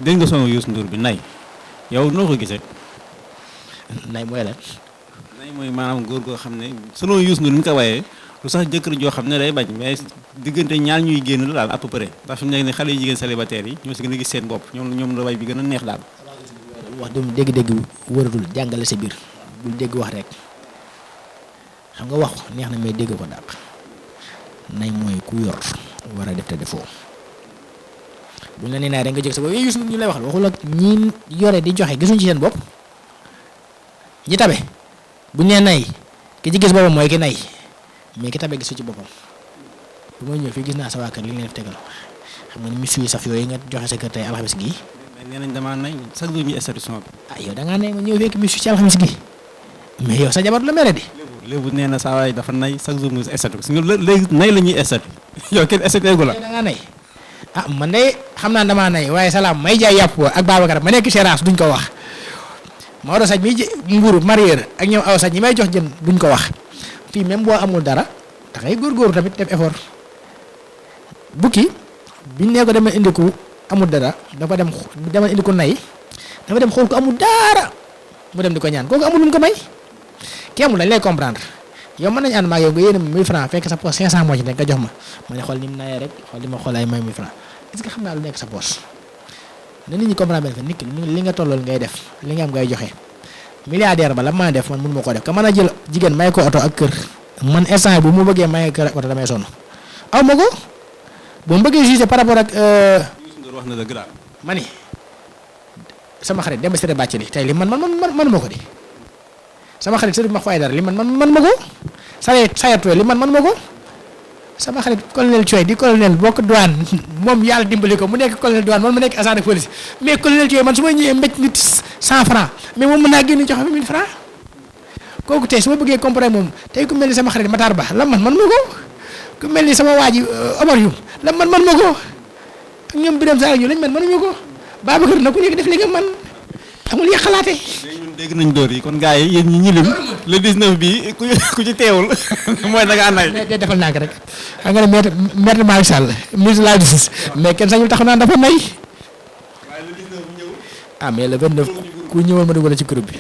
dégg nga son Youssou Ndour bi nay yow noo ko gisee. nay mooy lan. nay mooy maanaam góor goo xam ne selon Youssou Ndour mi ko wayee lu sax jëkkër joo xam ne day bañ mais diggante ñaar ñuy génn la daal à peu près ndax fi mu nekk ne xale yu jigéen célibataires yi ñoo si gën a gis seen bopp ñoom la way bi gën a neex daal. wax dëgg dégg-dégg wëratul jàngale sa biir bul dégg wax rek xam nga wax neex na mais dégg ko dàq nay mooy ku yor war a def te defoo buñ la nee naa rek nga jóg sa bopp Youssou ñu lay wax waxul ak ñi yore di joxe gisuñ ci seen bopp ñi tabe buñ nee nay ki ci gis boppam mooy ki nay mais ki tabe gisu ci boppam bu may ñëw fii gis naa sa waa kër li nga def tegal xam nga ni mis yi saf yooyu nga joxe sa kër tey alxames gii. mais nee nañ damaa nay chaque jour ñu institution bi. ah yow da ngaa ne nga ñëw fekk mis ci alxames gii mais yow sa jabar la mere di. léegi nee na saa waay dafa nay chaque jour mu institution léegi nay la ñuy institut yow kenn institut la. da ngaa nay ah man de xam naa damaa nay waaye salaam may jaay yàpp ak Babacar ma nekk Seras duñ ko wax Maodo Sadj mi nguuru marieur ak ñoom aw Sadj ñi may jox jën duñ ko wax fii même boo amul dara da ngay góorgóorlu tamit def effort bukki biñ nee ko demal indi ko amul dara dafa dem demal indi ko nay dafa dem xool ko amul dara mu dem di ko ñaan kooku amul lu mu ko may kii amul dañ lay comprendre yow mën nañu ànd maa yow nga yéene ma 1000 francs fekk sa poche 500 moo ci nekk nga jox ma ne xool ni mu nayee rek xool li ma xool ay may 1000 francs est-ce que xam naa lu nekk sa poche na nit ñi comprendre benn nit ki li nga tollool ngay def li nga am ngay joxe milliardaire ba la mën a def man mënu ma ko def ka mën a jël jigéen may ko oto ak kër man instant bu mu bëggee may kër ak oto damay sonn aw ma ko bu mu bëggee juger par rapport ak. Youssou Ndour wax na dëgg daal. ma ni sama xarit dem ba Sëriñ Bàcc li tey li man ma ko di sama xarit Sëriñ ma xooy dara li man ma ko sayatooy li man ma ko sama xarit colonel Thioye di colonel bokk douane moom yàlla dimbali ko mu nekk colonel douane man mu nekk agent de police mais colonel Thioye man su ma ñëwee mbéj nit 100 francs mais moom mën naa génn joxe 1000 francs kooku tey su ma bëggee comprendre moom tey ku mel ni sama xarit Matar Ba la man ma ko ku mel ni sama waa ji Omar Youm la man ma ko ak ñoom Birame Sarr ñu lañ mënuñu ko Babacar na ku nekk def li nga man amul ya xalaate. léegi ñun dégg nañ dóor yi kon gars yi yéen ñi lim le 19 bi ku ci teewul mooy da ngaa nay. mais defal naa ko rek xam nga ne maître Malick Sall ministre de la justice mais kenn sañul taxaw naan dafa nay. waaye le 19 bu ñëw. ah mais le 29 ku ñëwoon ma dugal ci groupe bi.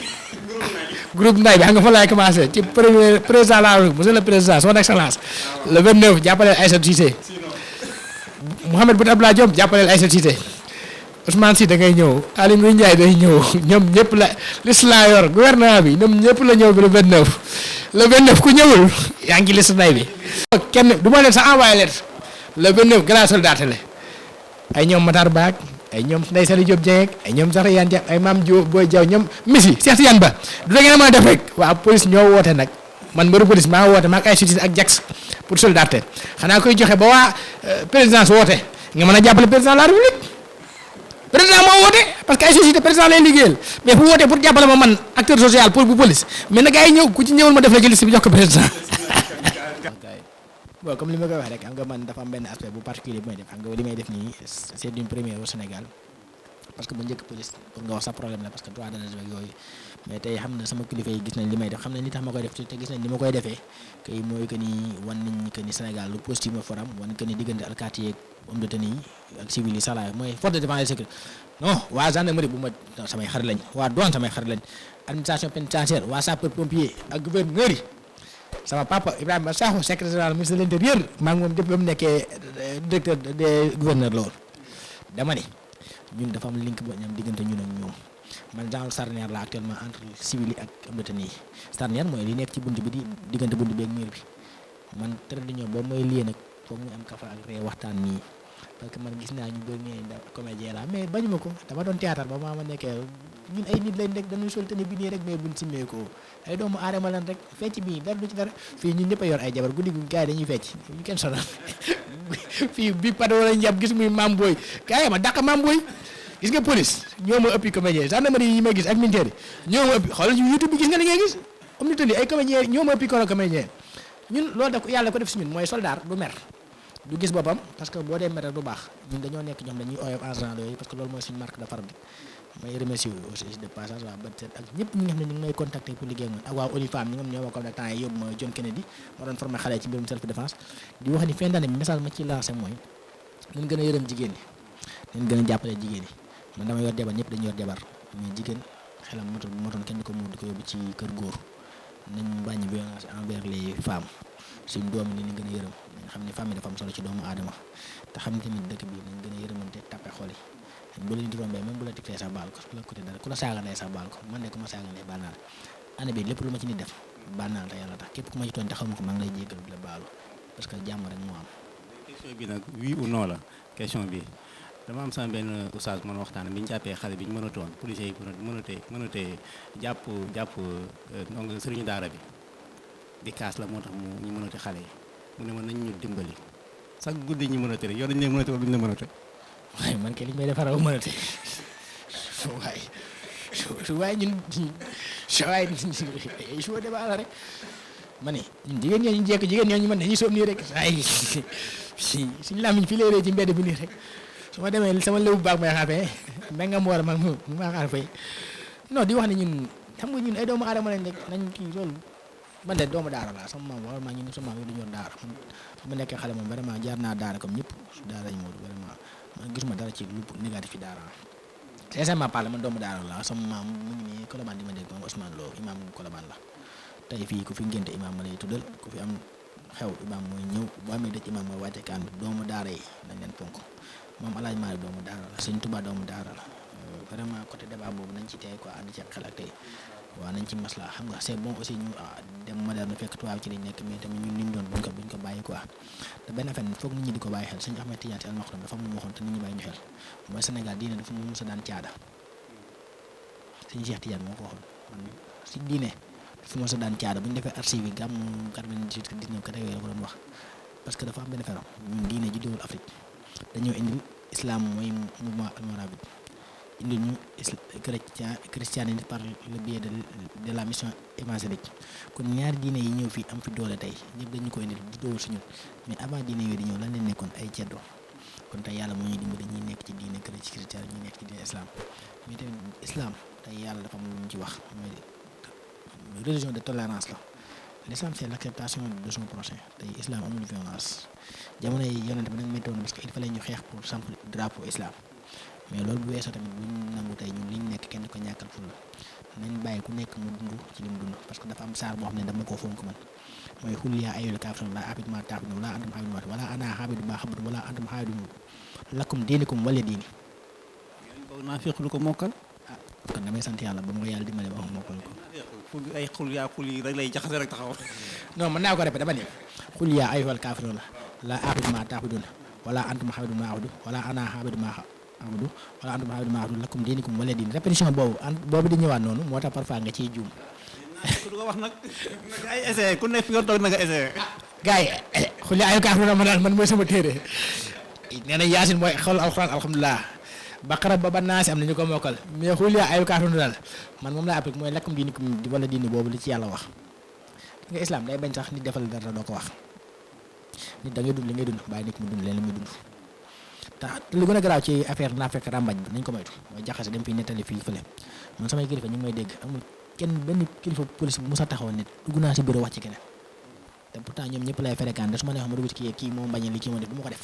groupe Nday bi xam nga fa laay commencé ci président la monsieur le président son excellence le 29 jàppaleel Aïssatou Cissé Mouhamed Boun Abdallah Diop jàppaleel Aïssatou Cissé Ousmane Sy da ngay ñëw Aly Ngouille Ndiaye day ñëw ñoom ñëpp la liste laa yor gouvernement bi ñoom ñëpp la ñëw bi le 29 ku ñëwul yaa ngi liste Nday bi. kenn du ma leen sax envoyé lettre le 29 grand soldat la ay ñoom Matar Ba ay ñoom Ndeye Saly Diop Dieng ay ñoom Zahra Iyane Dia ay Mame Diop Boy Diaw ñoom Messi Cheikh Tidiane Ba du da ngeen mën a def rek waa police ñoo woote nag man mbaru police maa woote maa ak ay sutis ak Jax pour solidarité xanaa koy joxe ba waa présidence woote nga mën a jàppale président de la république président moo woote parce que ay société président lay liggéeyal mais fu wootee pour jàppale ma man acteur social pour bu police mais nag ay ñëw ku ci ñëwul ma def la ci liste bi jox ko président. bon comme li ma koy wax rek xam nga man dafa am benn aspect bu particulier bu may def xam nga li may def nii c'est une première au Sénégal parce que bu njëkk police pour nga wax sa problème la parce que droit de l'homme yooyu mais tey xam na sama kilifa yi gis nañ li may def xam nañ li tax ma koy def te gis nañ ni ma koy defee kay mooy que ni wan nañ que ni Sénégal lu positif ma foram wan que ni diggante alkaati yeeg homme de tenue ak civil yi salaay mooy force de défense et sécurité non waa gendarmerie bu ma samay xarit lañ waa douane samay xarit lañ administration pénitentiaire waa sapeur pompier ak gouverneur yi sama papa Ibrahima Sakho secrétaire général ministre de l'intérieur maa ngi moom depuis ba mu nekkee directeur des gouverneurs la woon dama ne ñun dafa am link boo ñam diggante ñun ak ñoom man genre charnière la actuellement entre civil yi ak homme de tenue yi charnière mooy li nekk ci bunt bi di diggante bunt bi ak mur bi man trait d'union boobu mooy lien nag foog ñu am kafa ak ree waxtaan nii parce que man gis naa ñu bëri nee da comédien la mais bañu ma ko dama doon théâtre ba ma nekkee ñun ay nit lañ rek dañuy sol tenue bi nii rek mais buñ simmee ko ay doomu aadama lan rek fecc bii dara du ci dara fii ñun ñëpp a yor ay jabar guddi gu gars yi dañuy fecc ñu kenn sonal fii bi pado wala njàpp gis muy Mame Boye gars yi ma dàq Mame Boye gis nga police ñoo ma ëppi comédien gendarmerie yi may gis ak militaire yi ñoo ma ëppi xoolal ci YouTube bi gis nga li ngay gis am ni tëli ay comédien ñoo ma ëppi kono comédien ñun loolu daf yàlla ko def si ñun mooy soldat du mer du gis boppam parce que boo dee mer du baax ñun dañoo nekk ñoom dañuy oyof en général yooyu parce que loolu mooy suñu marque de fabrique may remercier aussi de passage waa Badset ak ñëpp ñi nga xam ne ñu ngi may contacter pour liggéey ak man ak waa Onifam ñi nga xam ñoo ma contacté temps yi yóbbu ma John Kennedy ma doon formé xale ci mbirum self défense di wax ni fin d'année bi message ma ci lancé mooy nañ gën a yërëm jigéen ñi nañ gën a jàppale jigéen ñi man dama yor jabar ñëpp dañu yor jabar mais jigéen xelam motoon kenn di ko muur di ko yóbbu ci kër góor nañ bàññi violence envers les femmes suñ doom yi ni gën a yërëm nañ xam ne famille dafa am solo ci doomu aadama te xam ne tamit dëkk bi nañ gën a yërëmante tàppe xol yi bu leen di rombee même bu la tikkee sax baal ko ku la côté dara ku la saaga ndey sax baal ko man de ku ma saaga ndey baal naa la année bi lépp lu ma ci nit def baal naa la te yàlla tax képp ku ma ci tooñ te xaw ma ko maa ngi lay jéggal di la baalu parce que jàmm rek moo am. question bi nag oui ou non la question bi dama am sama benn oustaz mën a waxtaan bi ñu jàppee xale bi ñu mënatoon policiers yi mënatee jàpp donc sëriñu daara bi di kaas la moo tax ñu mënate xale yi mu ne ma nañ ñu dimbali sax guddi ñu mënate rek yow dañu leen mënate wala duñu la mënate. waaye man kay li may defaraw mënate waaye ñun waaye su ma débat la rek ma ne ñun jigéen ñooñu jekk jigéen ñooñu man dañuy soob nii rek ay suñu làmmiñ fi léeree ci mbedd bi nii rek su ma demee sama lébu baax may xaafee mais nga mu war a mag mu maa xaar fay non di wax ne ñun xam nga ñun ay doomu aadama lañ rek nañ kii loolu man de doomu daara laa sama maam vraiment ñun sama maam yi dañu yor daara man su ma nekkee xale moom vraiment jaar naa daara comme ñëpp su daara ñu moo vraiment man gisuma dara ci lu négatif ci daara sincèrement parlé man doomu daara laa sama maam mu ngi nii Colobane di ma dégg moom Ousmane Lo imaam Colobane la tey fii ku fi ngénte imaam ma lay tuddal ku fi am xew imaam mooy ñëw boo amee dëj imaam mooy wàcce kaan bi doomu daara yi dañ leen ponk moom alaaj Maalik doomu daara la Sëñ Tuubaa doomu daara la vraiment côté débat boobu nañ ci tey quoi ànd ci xel ak tey waaw nañ ci masla xam nga c'est bon aussi ñu dem moderne fekk tubaab ci lañ nekk mais tamit ñun li ñu doon buñ ko bàyyi quoi te benn affaire foog nit ñi di ko bàyyi xel Sëñ Ahmed Tidiane Sy Al Maktoum dafa mu waxoon te nit ñi bàyyi ñu xel mooy Sénégal diine dafa mu mës a daan caada Sëñ Cheikh Tidiane moo ko waxoon man si diine dafa mës a daan caada bu ñu defee archive yi gàmmu 98 19 kat yooyu la ko doon wax parce que dafa am benn affaire ñun diine juddewul Afrique dañoo indil islam mooy mouvement almoravide indi ñu christianisme par le biais de la mission évangélique kon ñaari diine yi ñëw fii am fi doole tey ñëpp dañu ko indil di dool suñu mais avant diine yooyu di ñëw lan leen nekkoon ay ceddo kon tey yàlla moo ñuy dimbali ñuy nekk ci diine chrétien ñuy nekk ci diine islam mais tamit islam tey yàlla dafa am lu ñu ci wax mooy religion de tolérance la l'islam c'est l'acceptation de son prochain tey islam amul violence jamono yi yonent bi nag méttoon parce que il fallait ñu xeex pour samp drapeau islam mais loolu bu weesoo tamit bu ñu nangu tey ñun li ñu nekk kenn ko ñàkkal ful nañ bàyyi ku nekk mu dund ci li mu dund parce que dafa am saar boo xam ne dama koo fonk man mooy xul yaa ayyuhal kaafiruun laa a'budu maa ta'buduun wala antum a'buduun wala ana a'budu maa ta'buduun wala antum a'buduun lakum diinukum waliya diin. naafiq lu ko mokkal. kon damay sant yàlla ba mu ko yàlla dimbale ba mu mokkal ko. ay xul yi rek lay jaxase rek taxaw. non mën naa ko répété dama ne xul yaa ayyuhal kaafiruun laa a'budu maa ta'buduun wala antum a'budu maa a'budu wala ana a'budu maa Amadou wala antum a'budu maa a'budu lakum diinukum waliya diin répétition boobu di ñëwaat noonu moo tax parfois nga ciy juum. du ko wax nag ay essayé ku nekk fi nga toog na nga essayé. gars yi xul yaa ayyuhal kaafiruun ma daal man mooy sama téere nee na Yaasin mooy xol alxuraan alhamdulilah Baqara ba Naas am na ñu ko mokkal mais xul yaa ayyuhal kaafiruun daal man moom laa appliqué mooy lakum diinukum wala diini boobu li ci yàlla wax. nga islam day bañ sax nit defal dara doo ko wax nit da ngay dund li ngay dund bàyyi nit mu dund leen li muy dund. te lu gën a garaaw ci affaire naa fekk ràmbaaj bi nañ ko moytu mooy jaxase dem fii nettali fii fële man samay kilifa ñu ngi may dégg amul kenn benn kilifa police bu musa taxaw nit dugg naa si bureau wax ci keneen te pourtant ñoom ñëpp lay fréquenté su ma neexoon ma dugg ci kii moo bañee li kii moo def du ma ko def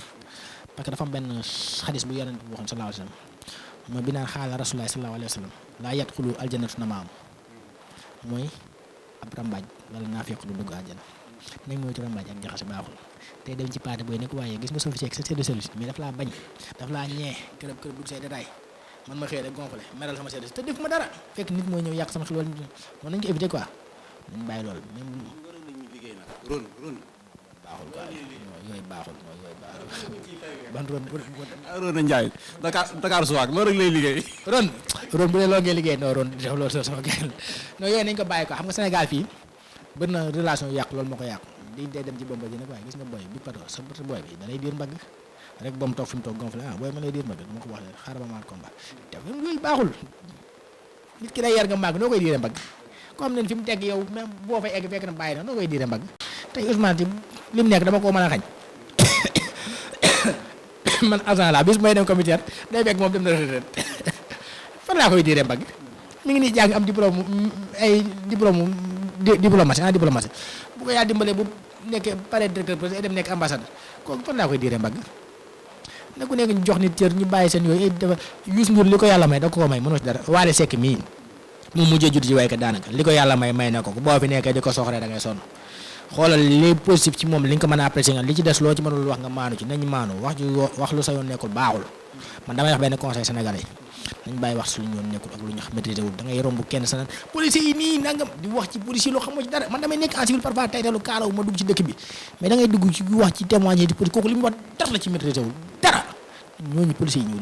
parce que dafa am benn xadis bu yonent bi waxoon sallallahu alayhi wa sallam mooy bi naan xaala rasulullahi sallallahu alayhi wa sallam laa yadxulu aljannatu namaam mooy ab ràmbaaj wala naa fekk du dugg àjjana nañ moytu ràmbaaj ak jaxase baaxul tey dem ci paate booy nekk waaye gis nga soo fi ceeg sa chef de service mais daf laa bañ daf laa ñee kërëb dugg say détail man ma xëy rek gonflé meral sama chef de te def ma dara fekk nit mooy ñëw yàq sama xel wala noonu nañ ko éviter quoi nañ bàyyi loolu même ron baaxul quoi yooyu baaxul ban ron na Njaay Dakar suwaak loolu rek lay liggéey ron bu dee loolu ngay liggéey non ron di def loolu sama gel non yooyu nañ ko bàyyi quoi xam nga Sénégal fii bëri na relation yàqu loolu moo ko yàqu di dee dem ci bomba ji nag waaye gis nga boy bi pato sa boy bi da lay diir mbagg rek ba mu toog fi mu toog gonflé booy ma lay diir mbagg moo ko wax leen xaaral ba maat combat te yooyu baaxul nit ki day yar nga màgg noo koy diire mbagg comme nen fi mu tegg yow même boo fay egg fekk na bàyyi na noo koy diire mbagg tey Ousmane ci li mu nekk dama koo mën a xañ man agent la bis may dem commissaire day fekk moom dem na retraite fan laa koy diire mbagg mi ngi nii jàng am diplôme ay diplomatie bu ko yaa dimbalee bu nekkee pare directeur président dem nekk ambassade kooku fan laa koy diire mbagg ne ku nekk ñu jox nit cër ñu bàyyi seen yooyu dafa Youssou Ndour li ko yàlla may da ko may mënoo ci dara Wally Seck mii mu mujjee judd ci waykat daanaka li ko yàlla may na ko boo fi nekkee di ko soxree da ngay sonn xoolal li positif ci moom li nga ko mën a apprécier nga li ci des loo ci mënul wax nga maanu ci nañ maanu wax lu sa yoon nekkul baaxul man damay wax benn conseil sénégalais nañ bàyyi wax suñu yoon nekkul ak lu ñu maîtriser wul da ngay romb kenn sa naan policiers yi nii nangam di wax ci policiers loo xamoo ci dara man damay nekk en civil parfois taytalu kaalaw ma dugg ci dëkk bi mais da ngay dugg ci wax ci témoigner di police kooku li mu wax dara la ci maîtriser wul dara ñooñu policiers yi ñoo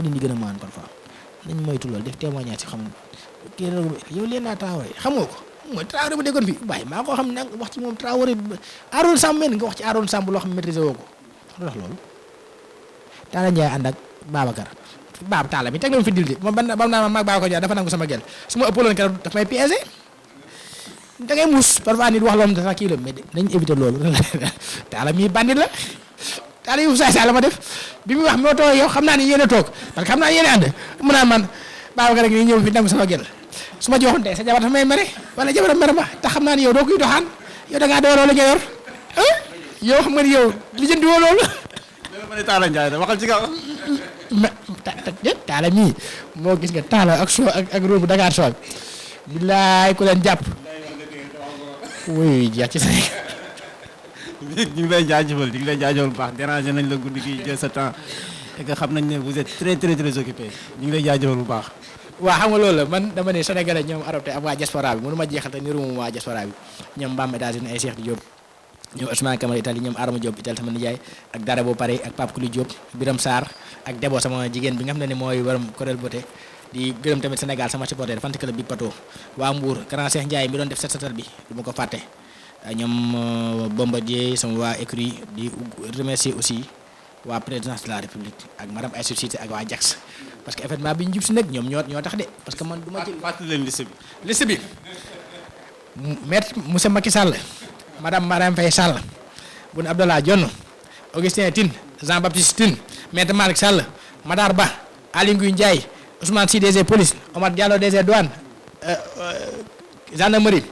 leen di gën a maan parfois nañ moytu loolu def témoignage ci xam kii yow leen naa Traoré xamoo ko mooy Traoré ba déggoon fi waaye maa ko xam nag wax ci moom Traoré Aaron Samb men nga wax ci Aaron Samb loo xam ne maîtriser woo ko lu tax loolu Talla Ndiaye ànd ak Babacar Talla mi teg na ma fi dil di moom bam naa maag Babacar Ndiaye dafa nangu sama gel su ma ëppaloon keroog daf may piégé da ngay muus parfois nit wax loo xam ne sax kii la mais nañ éviter loolu Talla mii bandit la Talla yu saay saay la ma def bi mu wax moo toog yow xam naa ni yéen a toog parce que xam naa yéen a ànd mu naan man Babacar rek ni ñëw fi nangu sama gel su ma joxoon tey sa jabar dafa may mere wala jabaram mere ma te xam naa ni yow doo koy doxaan yow da ngaa doy loolu nga yor yow xam nga ni yow li jëndi woo loolu. dama ne Talla Ndiaye da waxal ci kaw. Talla mii moo gis nga Talla ak soo ak róobu Dakar soo billaay ku leen jàpp. wuy jeex ci sa ñu ngi lay jaajëfal bu baax déranger nañ la guddi gi jël sa temps et que xam nañ ne vous êtes très très très occupé ñu ngi lay jaajëfal bu baax. waaw xam nga loolu la man dama ne Sénégalais ñoom adopté ak waa diaspora bi mënu ma jeexal te niru moom waa diaspora bi ñoom Mbam États-Unis ay Cheikh Diop ñoom Ousmane Camara Italie ñoom Arama Diop Italie sama nijaay ak Dara Bo Paris ak Pape Kouli Diop Biram Sarr ak Debo sama jigéen bi nga xam ne mooy waram Korel Beauté di gërëm tamit Sénégal sama supporter fan club bi Pato waa Mbour grand Cheikh Ndiaye mi doon def set bi du ma ko fàtte ñoom Bombardier sama waa écurie di remercier aussi waa présidence de la République ak madame Aïssou Cissé ak waa Jax parce que événement bi ñu jub si nag ñoom ñoo tax de parce que man du ma jël fàttali leen liste bi maître monsieur Macky Sall madame Marième Faye Sall Boun Abdallah Dionne Augustin Tine Jean Baptiste Tine maître Malick Sall Madar Ba Aly Ngouille Ndiaye Ousmane Sy DG police Omar Diallo DG douane gendarmerie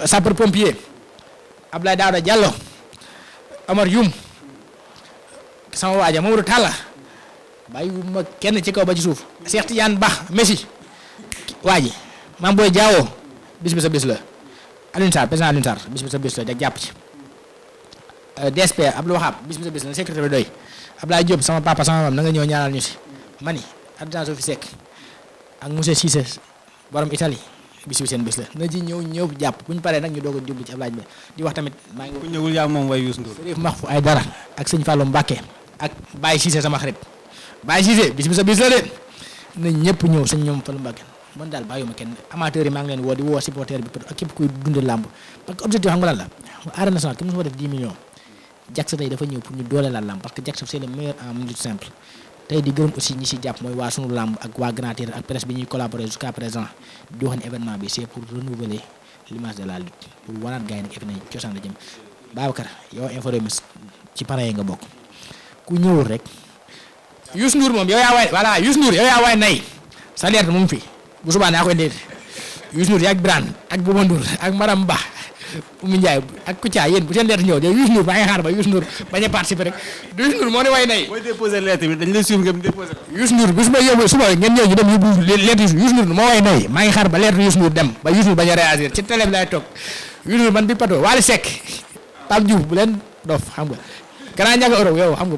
sapeur pompier Abdoulaye Daouda Diallo Omar Youm sama waaja Mamadou Talla bàyyiwuma kenn ci kaw ba ci suuf Cheikh Tidiane Ba Messi waaji Mame Boye Diao bis bi sa bis la Alioune Sarr président Alioune Sarr bis bi sa bis la da jàpp ci DSP Abdou Wahab bis bi sa bis la secrétaire bi doy Abdoulaye Diop sama papa sama mam na nga ñëw ñaanal ñu si mani adjudant Sophie Seck ak monsieur Cissé borom Italie bis bi seen bis la na ji ñëw jàpp bu ñu paree nag ñu doog a jublu ci Abdoulaye bi di wax tamit maa ngi ku ñëwul yaa moom way Youssou Ndour Serif Mahfou Aïdara ak sëñ Fallou Mbacké ak Baye Cissé sama xarit Baye Cissé bis bi sa bis la de na ñëpp ñëw sëñ ñoom Fallou Mbacké man daal bàyyuma kenn amateur yi maa ngi leen woo di woo supporter bi ak képp kuy dundal làmb parce que objectif xam nga lan la arène nationale ki mu fa def 10 millions Jax tey dafa ñëw pour ñu doole la làmb parce que Jax c'est le meilleur en lutte simple tey di gërëm aussi ñi si jàpp mooy waa sunu làmb ak waa Grand Théâtre ak presse bi ñuy collaborer jusqu'à présent di wax ne événement bi c'est pour renouveler l'image de la lutte pour wanaat gars yi nag événement yi cosaan la jëm Babacar yow informé ci parrain yi nga bokk ku ñëwul rek Youssou Ndour moom yow yaa waay voilà Youssou Ndour yow yaa waay nay sa leer mu ngi fi bu subaa naa koy ndéet Youssou Ndour ak Birane ak Bouba Ndour ak Maram Ba Oumy Ndiaye ak Kouthia yéen bu seen lettre ñëw de Youssou Ndour maa ngi xaar ba Youssou Ndour bañ a participer rek Youssou Ndour moo ne way nay booy déposer lettre bi dañ lay suivre ngeen déposer ko Youssou Ndour bu suba ngeen ñëw ñu dem yóbbu lettre Youssou Ndour moo way nay maa ngi xaar ba lettre Youssou Ndour dem ba Youssou Ndour bañ a réagir ci télé bi laay toog Youssou Ndour man bi Pato Wally Seck Pape Diouf bu leen dof xam nga grand ñaga Europe yow xam nga